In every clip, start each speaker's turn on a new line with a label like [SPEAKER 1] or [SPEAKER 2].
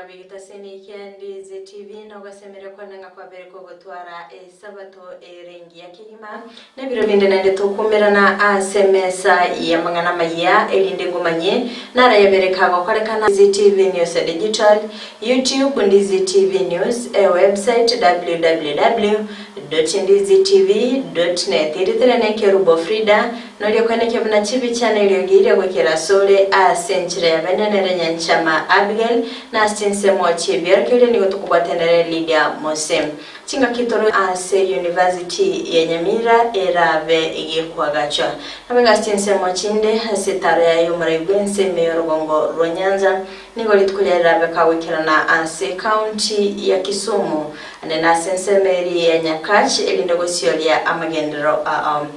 [SPEAKER 1] Begetaseni kia Ndizi TV nogosemeria kwane ng'a kwabere kogotwara esabato ere engiya kegima. Na ebiro binde naende tokumerana ase emesa y'amang'ana amayia erinde ngomanye narayabere kagokorekana Ndizi TV News Digital, YouTube Ndizi TV News, ewebsite www. Ndizitv.net Eritere nekerubo Frida, noria kwenekia buna chibicha na eriogi riria goikera asore ase enchera ya bene nere Nyanchama Abigail, na ase chinsemo chi'ebiorokererio nigo tokobwatia nere Lydia Mose. Chingaki tore ase University ya Nyamira erabe egekwagachwa. Naboigo ase chinsemo chinde ase etaro yaye omorai bw'ense ime y'orogongo rwa Nyanza Nigo rituko riaye rirabe kagoikerana ase ekaunti ya Kisumu, ande nase ensemo eria ya Nyakach, erinde gosioria amagenderero ao.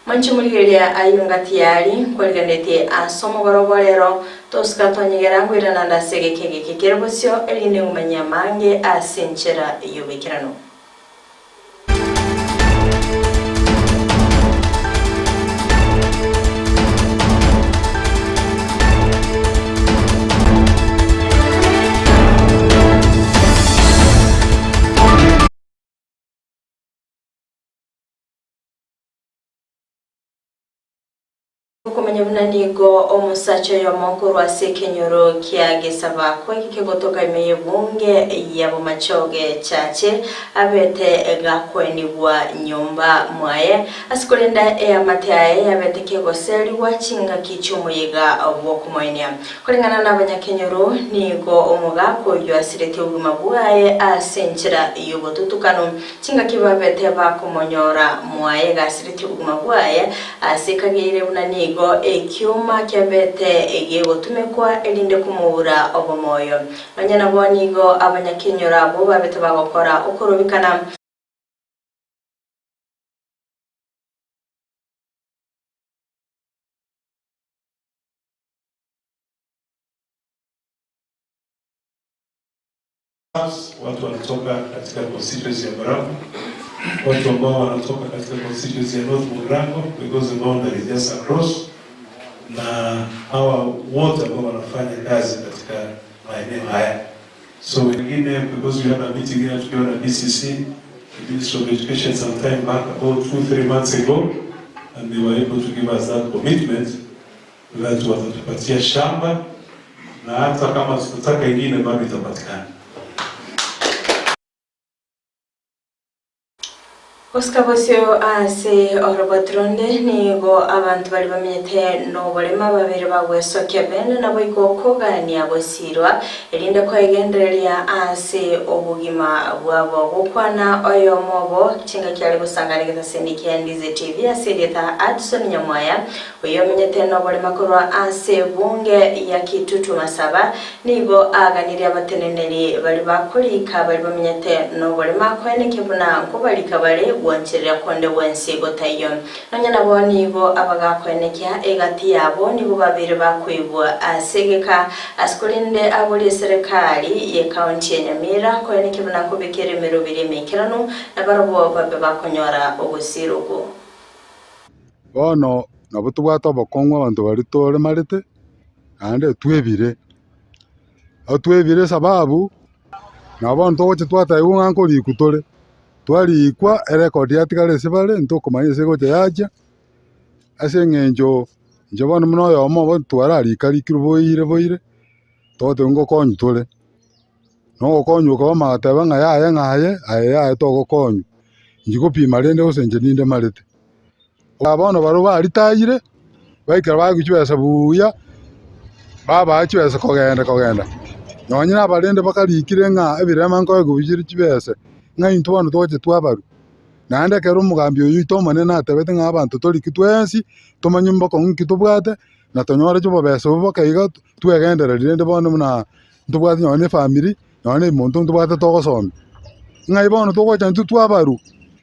[SPEAKER 1] Mwanche morigereria ayio ngati yari nkwariganetie ase omogoroba o rero, tosuka twanyegera ngoirana ande ase egeka egeke kere bosio, erinde ngomanyie amange ase enchera y'oboikeranu. Okomanya buna nigo omosacha oyomo korwa ase ekenyoro kia Gesabakwa eke kegotoka ime y'ebunge ya Bomachoge Chache abete gakoenigwa nyomba mwaye ase korenda eamate yaye yabete kegoserigwa chingaki chi'omoyega bw'okomoenia. Koreng'ana n'abanyakenyoro nigo omogaka oyio asiretie obogima bwaye ase enchera y'obotutukanu. Chingaki babete bakomonyora mwaye gasiretie obogima bwaye Ase kageire buna nigo ekioma kiabete gegotumekwa erinde komoura obomoyo. Nonya nabo nigo abanyakenyoro abwo babete bagokora okorobekana.
[SPEAKER 2] Watu wanatoka katika constituency ya Baringo, watu ambao wanatoka katika constituency ya North Mugirango because the boundary is just across, na hawa wote ambao wanafanya kazi katika maeneo haya. So wengine because we had a meeting here tukiwa na DCC, the Ministry of Education some time back about 2 3 months ago and they were able to give us that commitment that watatupatia shamba na hata kama tutataka ingine bado itapatikana.
[SPEAKER 1] Gosika bosio ase oroboti ronde nigo abanto baria bamenyete noborema babere bagwesokia bene naboigo kogania gosiirwa, erinde koegendereria ase obogima bwabo. Gokwana oyomo obo chingaki are gosangana egetaseni kia Ndizi TV ase erieta Adson Nyamwaya, Oyomenyete noborema korwa ase ebunge ya Kitutu Masaba nigo aaganirie abateneneri baria bakorika baria bamenyete noborema koenekia buna nkobarika bare gwancherera konde gwensi gotaiyo. Nonya nabo nigo abagakoenekia egati yabo nigo babeire bakoigwa ase egeka ase korende aborie eserekari ye county ya Nyamira koenekia buna nkobekera emeroberi emeikeranu nabarabwo babe bakonyora ogosira okwo.
[SPEAKER 3] Bono nabo tobwate obokong'u abanto baria toremarete, naende twebire, ekero twebire esababu, nabo bono togocha twatebigwa ng'a nkorikwa tore, twarikwa erecord yatigara ase bare ntokomanya ase egocha yachia, ase eng'encho inche bono buna oyomo obo twararikarikirwe boire boire, togoteba ngokonywa tore. Nogokonywa okaba omateba ng'a yaya ng'a aye, aye yaya togokonywa, inche gopima rende gose inche ninde marete. Aba bono barobwo baritayire, baikera baigwa chibesa buya, babaa chibesa kogenda kogenda, nonye na abarende bakarikire ng'a ebirema nkoegwa bire chibesa, ng'a intwe bono togocha twabarwa. Naende ekero omogambi oyio oito omonene atebete ng'a abanto toriki twensi, tomanye mbokong'u ki tobwate, na tonyore chibobesa obwo boka iga twegendererie rende bono buna. Ntobwate nonya ne efamiri, nonya na emonto ntobwate togosomia. Ng'ai bono togocha intwe twabarwa,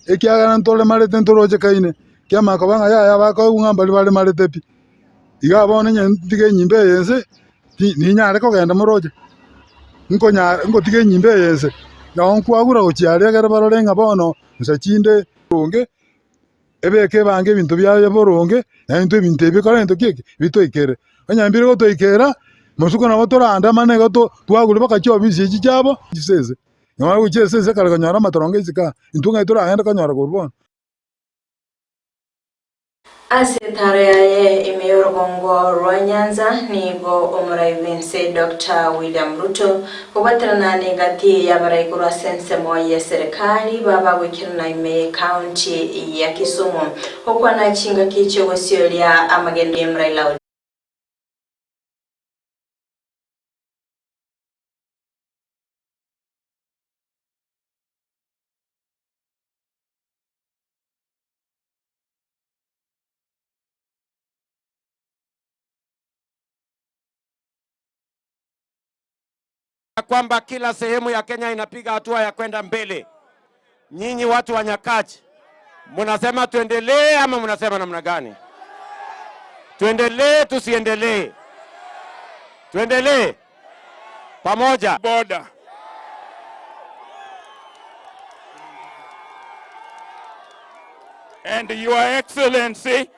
[SPEAKER 3] ekiagera ntoremarete ntorochekaine, kiamanya koba ng'a yaya bakoigwa ng'a mbaria baremarete pi. Iga bono onye ntige enyimba eye inse, ti ninyare kogenda moroche, nkonyara ngotiga enyimba eye inse, nabo nkwagura gochia aria ekero barore ng'a bono nsa chinde boronge. Ebeke ebange ebinto biaye boronge, na intwe ebinto ebi bikore gento ki eke? Bitoikere. Onye mbire gotoikera, Mosuko nabo toraandamane iga to twagure mpaka chiofisi echi chiabo, chisese. Nonya gochia esese ekare konyora amatorongo isiko aa, intwe ng'ai toragende konyora korwa bono.
[SPEAKER 1] Ase etaaro yaye ime y'orogongo rwa Nyanza nigo omorai bw'ense Doctor William Ruto kobwaterana negati y'abarai korwa ase ensemo y'eserekari baba goikerana ime y'ecounty ya Kisumu gokwana chingaki chi'ogosioria amagendo y'Raila Odinga.
[SPEAKER 4] Kwamba kila sehemu ya Kenya inapiga hatua ya kwenda mbele. Nyinyi watu wa Nyakach munasema tuendelee ama munasema namna gani? Tuendelee tusiendelee? Tuendelee pamoja.
[SPEAKER 5] Border. And Your Excellency,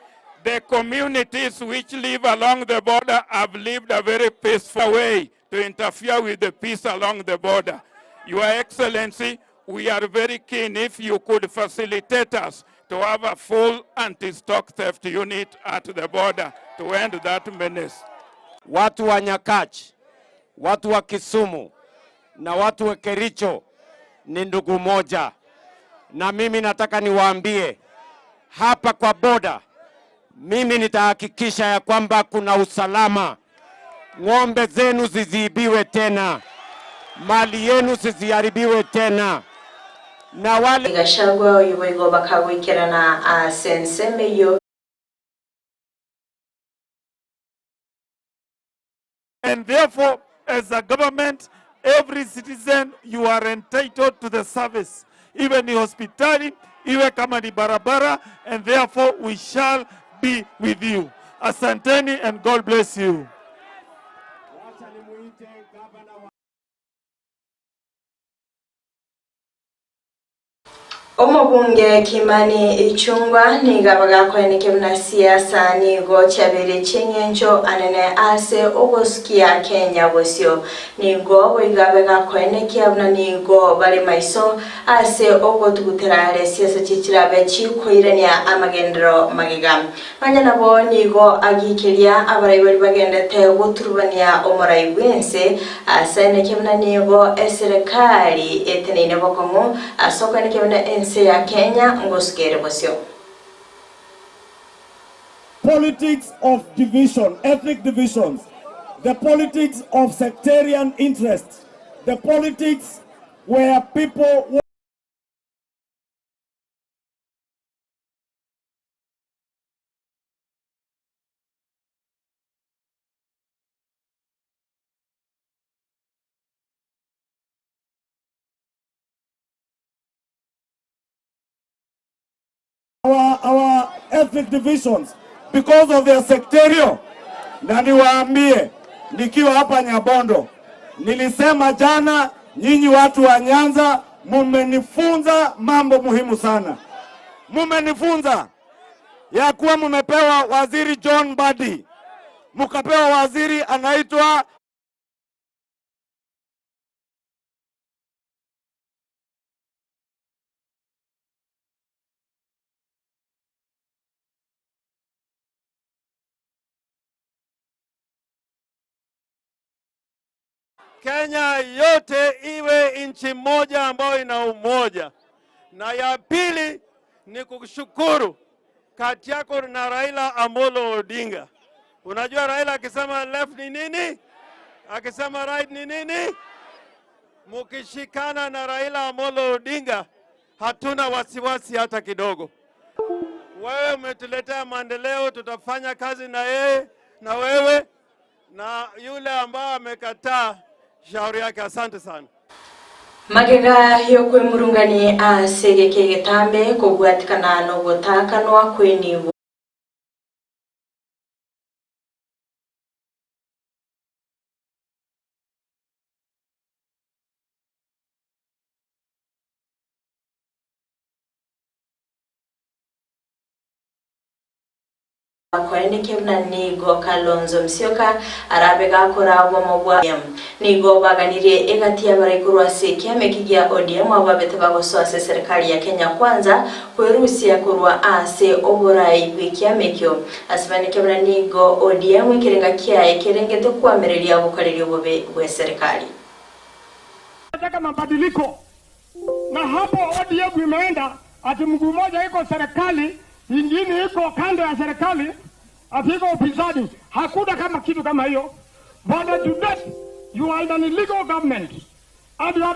[SPEAKER 5] the communities which live along the border have lived a very peaceful way to interfere with the peace along the border. Your Excellency, we are very keen if you could facilitate us to have a full anti-stock theft unit at the border to end that menace.
[SPEAKER 4] Watu wa Nyakach, watu wa Kisumu na watu wa Kericho ni ndugu moja, na mimi nataka niwaambie hapa kwa boda, mimi nitahakikisha ya kwamba kuna usalama. Ng'ombe zenu zisiibiwe tena, mali yenu zisiharibiwe tena, na wale
[SPEAKER 1] Gachagua oyo boigo bakagoikerana ase ensemo eyio.
[SPEAKER 6] And therefore, as a government, every citizen, you are entitled to the service. Iwe ni hospitali, iwe kama ni barabara, and therefore we shall be with you. Asanteni and God bless you.
[SPEAKER 1] Omobunge Kimani Ichung'wa nigo abagakoeneke buna siasa nigo chiabeire chi'eng'encho anene ase ogosukia Kenya bosio. Nigo boigo abegakoenekia buna nigo bare maiso ase ogotugutera are siasa chichirabe chikoirania amagenderero magega. Nonya nabo nigo agikeria abarai baria bagendete goturubania omorai bw'ense ase eneke buna nigo eserekari eteneine bokong'u ase okoenekia buna ense ya Kenya ngosukere bosio.
[SPEAKER 7] Politics of division, ethnic divisions, the politics of sectarian interests, the politics where people our ethnic divisions because of their sectarian. Na niwaambie nikiwa hapa Nyabondo, nilisema jana, nyinyi watu wa Nyanza mumenifunza mambo muhimu sana. Mumenifunza ya kuwa mumepewa waziri John Mbadi, mukapewa waziri anaitwa
[SPEAKER 6] Kenya yote iwe nchi moja ambayo ina umoja. Na ya pili ni kushukuru kati yako na Raila Amolo Odinga. Unajua Raila akisema left ni nini? Akisema right ni nini? Mukishikana na Raila Amolo Odinga hatuna wasiwasi hata kidogo. Wewe umetuletea maendeleo, tutafanya kazi na yeye na wewe na yule ambaye amekataa shauri yake. Asante sana.
[SPEAKER 1] Magega yokwemurungani ase geke getambe kobwatikana nogotakanwa kwenibo. Koeneke buna nigo Kalonzo Musyoka arabe gakora obomo bwa ODM. Nigo baganirie egati y'abarai korwa ase ekiama eki gia ODM abwo babete bagosoa ase eserekari ya Kenya Kwanza kwerusia korwa ase oborai bw'ekiama ekio. Ase baeneke buna nigo ODM ekerenga kiaye kerengete koamereria obokoreria obobe bw'eserekari.
[SPEAKER 8] Nataka mabadiliko na hapo ODM imeenda ati mguu moja iko serikali, ingine iko kando ya serikali, ati iko upinzani. Hakuna kama kitu kama hiyo. Bwana, today you are in an illegal government and you are